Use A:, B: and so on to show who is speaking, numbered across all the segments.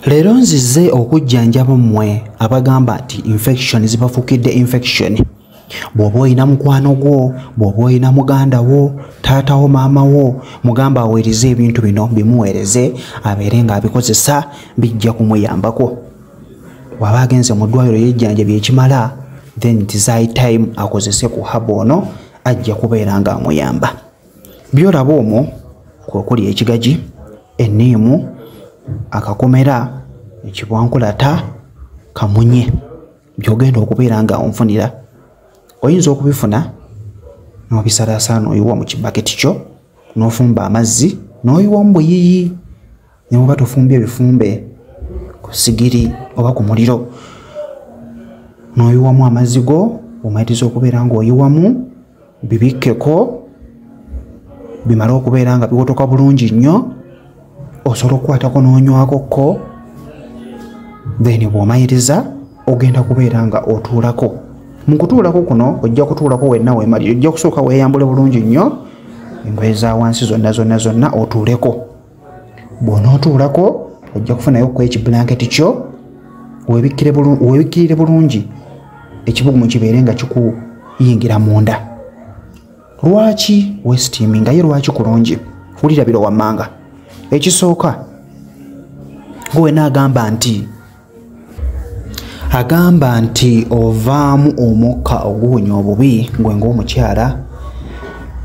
A: Leero nzize okujjanjaba mmwe abagamba nti infection zibafukidde infection. Bw'oba olina mukwano gwo, bw'oba olina muganda wo, taata wo, maama wo, mugamba aweereze ebintu bino, bimuweereze abeere ng'abikozesa, bijja kumuyambako. Bw'aba agenze mu ddwaliro yejjanjabye ekimala, then it is high time akozese ku hub ono, ajja kubeera ng'amuyamba. By'olaba omwo kwe kuli ekigaji, enniimu, akakomera, ekibwankulata, kamunye, by'ogenda okubeera nga onfunira. Oyinza okubifuna n'obisalaasala n'oyiwa mu kibaketi kyo, n'ofumba amazzi n'oyiwamu buyiyi, ne bw'oba tofumbye bifumbe ku sigiri oba ku muliro, n'oyiwamu amazzi go, omaliriza okubeera ng'oyiwamu, bibikkeko bimale okubeera nga biwotoka bulungi nnyo, osobola okukwatako n'onywako ko, then bw'omaliriza ogenda kubeera nga otuulako. Mu kutuulako kuno ojja kutuulako wenna weemalire, ojja kusooka weeyambule bulungi nnyo engoye za wansi zonna zonna zonna otuuleko. Bw'onootuulako ojja kufunayo ku ekibulanketi kyo, weebikkirire bulungi ekibugumu kibeere nga kikuyingira munda. Lwaki weesitiiminga ye lwaki kulungi? Wulira biro wammanga. Ekisooka, gwe wenna agamba nti ovaamu omukka oguwunya obubi, gwe ng'omukyala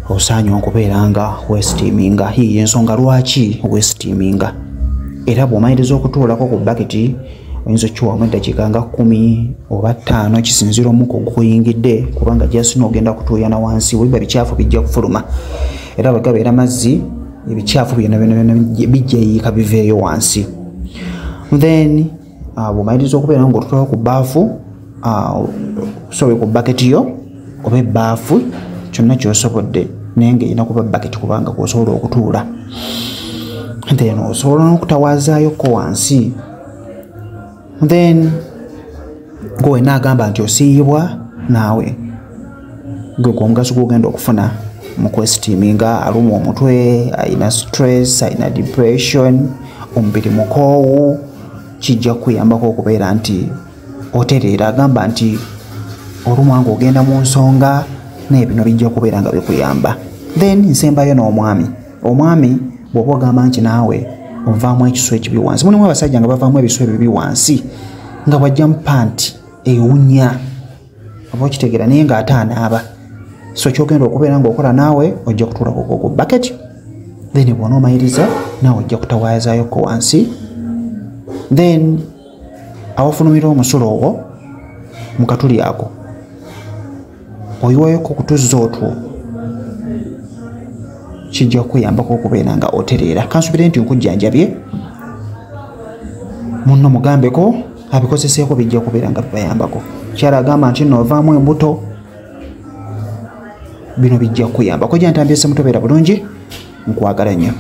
A: osaanye okubeera nga weesitiiminga. Yiyo ensonga lwaki weesitiiminga. Era bw'omaliriza okutuulako ku baketi, oyinza okukiwaamu eddakiika nga 10 oba 5, kisinziira omukka ogukuyingidde, kubanga just n'ogenda kutuuyana wansi, bwe biba bikyafu bijja kufuluma. Era bwe gabeera mazzi, ebikyafu byonna byonna byonna bijja yiika biveeyo wansi. Then bw'omaliriza okubeera ng'otuulawo ku bbaafu, sorry, ku baketi yo oba ebbaafu, kyonna ky'osobodde, naye ng'erina kuba baketi kubanga kw'osobola okutuula. Then osobola n'okutawazaayoko wansi. Then gwe wenna agamba nti osiiyibwa, naawe gwe gw'omugaso gw'ogenda okufuna mu kwesitiiminga. Alumwa omutwe, alina stress, alina depression, omubiri mukoowu, kijja kukuyambako okubeera nti otereera. Agamba nti olumwa ng'ogenda mu nsonga, naye bino bijja kubeera nga bikuyamba. Then nsembayo n'omwami. Omwami bw'oba ogamba nti naawe ovaamu ekisu ekibi wansi, mulimu abasajja nga bavaamu ebisu ebibi wansi nga bw'ajja mu panti ewunya, oba okitegeera, naye ng'ate anaaba. So ky'ogenda okubeera ng'okola naawe ojja kutuulako ku baketi, then bw'onoomaliriza naawe ojja kutawazaayoko wansi, then awafulumira omusulo ogwo mu katuli ako oyiwayoko ku tuzzi otwo, kijja kukuyambako okubeera nga otereera. Kansubire nti nkujjanjabye, munno mugambeko abikozeseeko, bijja kubeera nga bibayambako. Kyala agamba nti nno ovaamu embuto, bino bijja kukuyambako. Gya ntambye Ssemuto, beera bulungi, nkwagala nnyo.